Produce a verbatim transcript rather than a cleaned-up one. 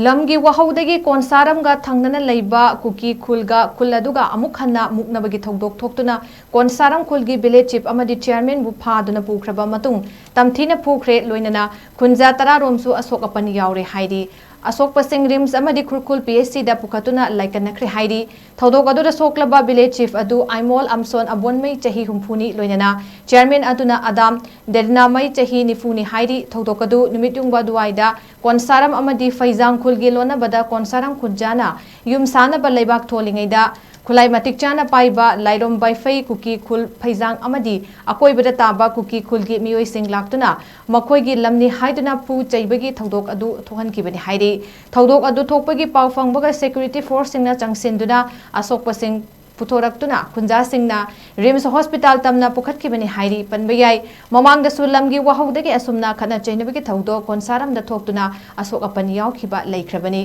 ꯂꯝꯒꯤ ꯋꯥꯍꯧꯗꯒꯤ ꯀꯣꯟꯁꯥꯔꯝꯒ ꯊꯪꯅꯅ ꯂꯩꯕ ꯀꯨꯀꯤ ꯈꯨꯜꯒ ꯈꯨꯜ ꯑꯗꯨꯒ ꯑꯃꯨꯛ ꯍꯟꯅ ꯃꯨꯛꯅꯕꯒꯤ ꯊꯧꯗꯣꯛ ꯊꯣꯛꯇꯨꯅ ꯀꯣꯟꯁꯥꯔꯝ ꯈꯨꯜꯒꯤ village chief ꯑꯃꯗꯤ chairman ꯕꯨ ꯐꯥꯗꯨꯅ ꯄꯨꯈ꯭ꯔꯕ ꯃꯇꯨꯡ ꯇꯝꯊꯤꯅ ꯐꯨꯈ꯭ꯔꯦ, ꯂꯣꯏꯅꯅ ꯈꯨꯟꯖꯥ ꯇꯔꯥ ꯔꯣꯝꯁꯨ ꯑꯁꯣꯛ ꯑꯄꯟ ꯌꯥꯎꯔꯦ ꯍꯥꯏꯔꯤ꯫ ꯑꯁꯣꯛꯄꯁꯤꯡ RIMS ꯑꯃꯗꯤ ꯈꯨꯔꯈꯨꯜ PHC ꯗ ꯄꯨꯈꯠꯇꯨꯅ ꯂꯥꯏꯀꯠꯅꯈ꯭ꯔꯦ ꯍꯥꯏꯔꯤ꯫ ꯊꯧꯗꯣꯛ ꯑꯗꯨꯗ ꯁꯣꯛꯂꯕ village chief ꯑꯗꯨ ꯑꯥꯏꯃꯣꯜ ꯑꯝꯁꯣꯟ ꯑꯕꯣꯟꯃꯩ ꯆꯍꯤ ꯍꯨꯝꯐꯨꯅꯤ, ꯂꯣꯏꯅꯅ chairman ꯑꯗꯨꯅ ꯑꯗꯥꯝ ꯗꯦꯔꯤꯅꯥꯃꯩ ꯆꯍꯤ ꯅꯤꯐꯨꯅꯤ ꯍꯥꯏꯔꯤ꯫ ꯊꯧꯗꯣꯛ ꯑꯗꯨ ꯅꯨꯃꯤꯠ ꯌꯨꯡꯕ ꯑꯗꯨꯋꯥꯏꯗ ꯀꯣꯟꯁꯥꯔꯝ ꯑꯃꯗꯤ ꯐꯩꯖꯥꯡ ꯈꯨꯜꯒꯤ ꯂꯣꯟꯅꯕꯗ ꯀꯣꯟꯁꯥꯔꯝ ꯈꯨꯟꯖꯥꯅ ꯌꯨꯝ ꯁꯥꯅꯕ ꯂꯩꯕꯥꯛ ꯊꯣꯜꯂꯤꯉꯩꯗ ꯈꯨꯠꯂꯥꯏ ꯃꯇꯤꯛ ꯆꯥꯅ ꯄꯥꯏꯕ ꯂꯥꯏꯔꯣꯝ ꯕꯥꯏꯐꯩ ꯀꯨꯀꯤ ꯈꯨꯜ ꯐꯩꯖꯥꯡ ꯑꯃꯗꯤ ꯑꯀꯣꯏꯕꯗ ꯇꯥꯕ ꯀꯨꯀꯤ ꯈꯨꯜꯒꯤ ꯃꯤꯑꯣꯏꯁꯤꯡ ꯂꯥꯛꯇꯨꯅ ꯃꯈꯣꯏꯒꯤ ꯂꯝꯅꯤ ꯍꯥꯏꯗꯨꯅ ꯐꯨ ꯆꯩꯕꯒꯤ ꯊꯧꯗꯣꯛ ꯑꯗꯨ ꯊꯣꯛꯍꯟꯈꯤꯕꯅꯤ ꯍꯥꯏꯔꯤ꯫ ꯊꯧꯗꯣꯛ ꯑꯗꯨ ꯊꯣꯛꯄꯒꯤ ꯄꯥꯎ ꯐꯪꯕꯒ security force ꯁꯤꯡꯅ ꯆꯪꯁꯤꯟꯗꯨꯅ ꯑꯁꯣꯛꯄꯁꯤꯡ ꯄꯨꯊꯣꯔꯛꯇꯨꯅ ꯈꯨꯟꯖꯥꯁꯤꯡꯅ RIMS hospital ꯇꯝꯅ ꯄꯨꯈꯠꯈꯤꯕꯅꯤ ꯍꯥꯏꯔꯤ꯫ ꯄꯟꯕ ꯌꯥꯏ, ꯃꯃꯥꯡꯗꯁꯨ ꯂꯝꯒꯤ ꯋꯥꯍꯧꯗꯒꯤ ꯑꯁꯨꯝꯅ ꯈꯠꯅ ꯆꯩꯅꯕꯒꯤ ꯊꯧꯗꯣꯛ ꯀꯣꯟꯁꯥꯔꯝꯗ ꯊꯣꯛꯇꯨꯅ ꯑꯁꯣꯛ ꯑꯄꯟ ꯌꯥꯎꯈꯤꯕ ꯂꯩꯈ꯭ꯔꯕꯅꯤ꯫